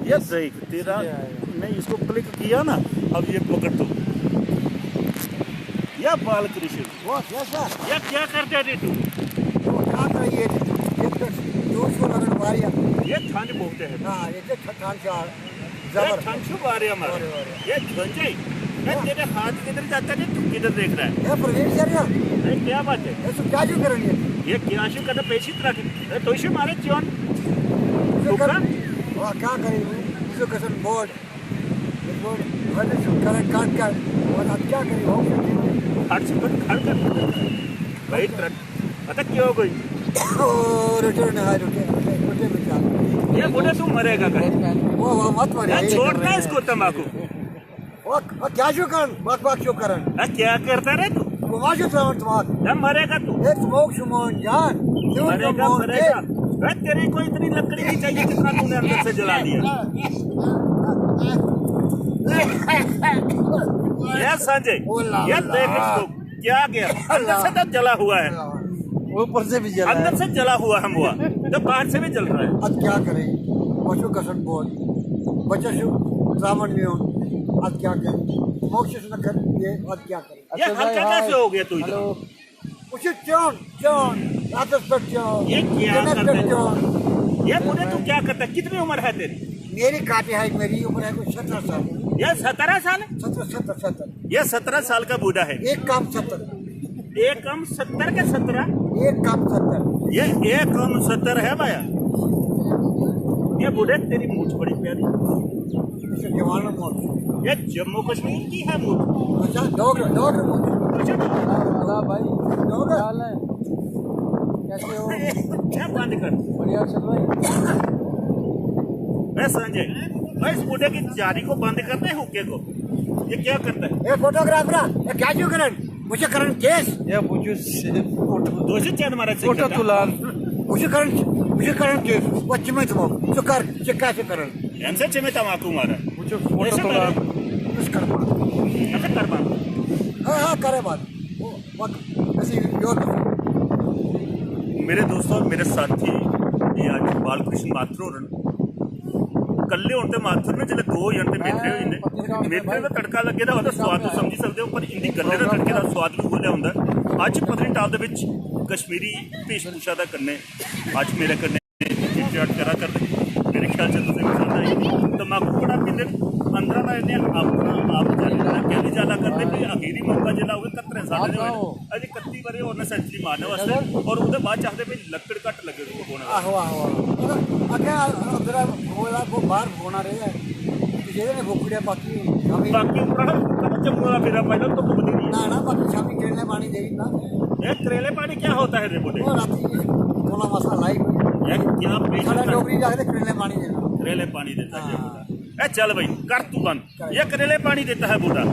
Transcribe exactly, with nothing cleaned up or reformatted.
ये देख, तेरा, नहीं, इसको क्लिक किया ना, अब ये पकड़ तू। या बालकृष्ण, वो कैसा? ये क्या करता है तू? वो क्या कर ये? ये तो जोश को लगन मारिया। ये ठंड बहुत है। हाँ, ये तो ठंड से आ- ये जबर। ठंड से मारे हमारे। अरे, अरे। ये ठंड है। ये तेरे हाथ किधर जाता है, तू किधर देख रहा है? ये प्रवीण सर ना, अरे क्या बात है? ये सब क्या जो करेंगे? ये क्या शू करना, पैसे इतना कि-, अरे तो इसे मारे क्यों? जो धोखा? कर, वाह, क्या करें? जो कसम बोर्ड, बोर्ड, मैंने सब करे काट कर, और अब क्या करें? हो सकते हट से कर, हट कर। भाई ट्रक, पता क्यों हो गई? ओ, रिटर्न है, रुके, रुके, रुके, बेटा। ये बोले तू मरेगा कर। वो, वो मत मरे। यार छोड़ना इसको तंबाकू। वो, वो क्या जो करन? बक बक जो करन? यार क्या करता रे तू? वो वाजो तमाम तमाम। यार मरेगा तू। एक स्मोक सुमोन जान। क्यों मरेगा, सुमोन मरेगा। के? यार तेरी को इतनी लकड़ी नहीं चाहिए जितना तूने अंदर से जला दिया। यार संजय, ओला, यार ओला। देख इसको, क्या गया? अंदर से तो जला हुआ है, ऊपर से भी जला अंदर है। से जला हुआ है वो, तो बाहर से भी जल रहा है। अब क्या करें? बच्चों कसम बोल, बच्चों से रावण में हो, अब क्या करें? मोक्ष से न कर ये, अब क्या करें? ये हल्का कैसे हो गया तू इधर? हेलो। उसे क्यों, क्यों, राक्षस पर क्यों, ये क्या जनक कर पर रहे क्यों? ये बोले तू क्या करता है? कितनी उम्र है तेरी? मेरी काफी है, मेरी उम्र है कुछ सत्रह साल, ये सत्रह साल है? सत्रह, सत्तर, सत्तर, ये सत्रह साल का बूढ़ा है। एक काम सत्तर, एक कम सत्तर का सत्रह। एक काम सत्तर। ये एक कम सत्तर है भाया। ये बूढ़े तेरी मूछ बड़ी प्यारी। इसे जवान मौत। ये जम्मू कश्मीर की है मूछ। अच्छा, डॉग, डॉग, अच्छा, हाँ भाई, डॉग। क्या हाल है? कैसे हो? क्या बंद कर। बढ़िया चल रहा है। मैं संजय, मैं इस बूढ़े की जारी को बंद करता है हुक्के को। ये क्या करता है? ए फोटोग्राफर, ये क्या क्यों करन? मुझे करन केस। ये बुझू से फोटो दो से चैन मारा से फोटो करता। तुलान। मुझे करन, मुझे करन केस। वो चिमे तुम, तो कर, चिक्का से करन। इनसे चिमे तमाकू मारा। बुझू फोटो ऐसे तुलान। बस कर पा। ऐसे कर बांध। हाँ, हाँ, करे बात। वो, वो, ऐसी योर मेरे दोस्तों और मेरे साथी, ये आज बालकृष्ण माथुर होर न। कल्ले होन ते माथुर ने, जिसलै दो होई जान ते मेथरे होई जंदे। मेथरे दा तड़का लग्गे दा होऐ तां स्वाद तुस समझी सकदे ओ, पर इंदी गल्लें दा तड़के दा स्वाद बी उ'ऐ लेआ होंदा ऐ। अज्ज पत्नीटाप दे विच कश्मीरी वेशभूषा दे कन्नै अज्ज मेरे कन्नै चिट चैट करा करदे। मेरे ख्याल च तुसें पसंद आई। तमाकू बड़ा पींदे न, अंदरा दा इन्हें अपना आप जाने दा कैली जाला करदे भी अखीरी मौका जिसलै होवे कत्तरें सालें दे होए न। अजे कत्ती बरे होर ने सेंचुरी मारने वास्तै, और ओह्दे बाद च आखदे भी लक्कड़ घट्ट लग्गे दे होने वास्तै। आहो, आहो, आहो। अग्गें उद्धर ओह्दा वो बाहर फोन आ रहा है, जेह्दे ने फुकड़िया बाकी शामी बाकी उप्परा ना फुक्का ते जम्मू दा फेरा पाई लैओ, धुप्प बथेरी ऐ। ना, ना, बाकी शामी करेले पानी देई ना। ए, करेले पानी क्या होता है रे बोले? वो राती थोड़ा मसा लाई। ए, क्या पेश साढ़ा है? डोगरी जाके करेले पानी देना। करेले पानी देता है हाँ। ए, चल भाई, कर तू बंद। ये करेले पानी देता है बूढ़ा।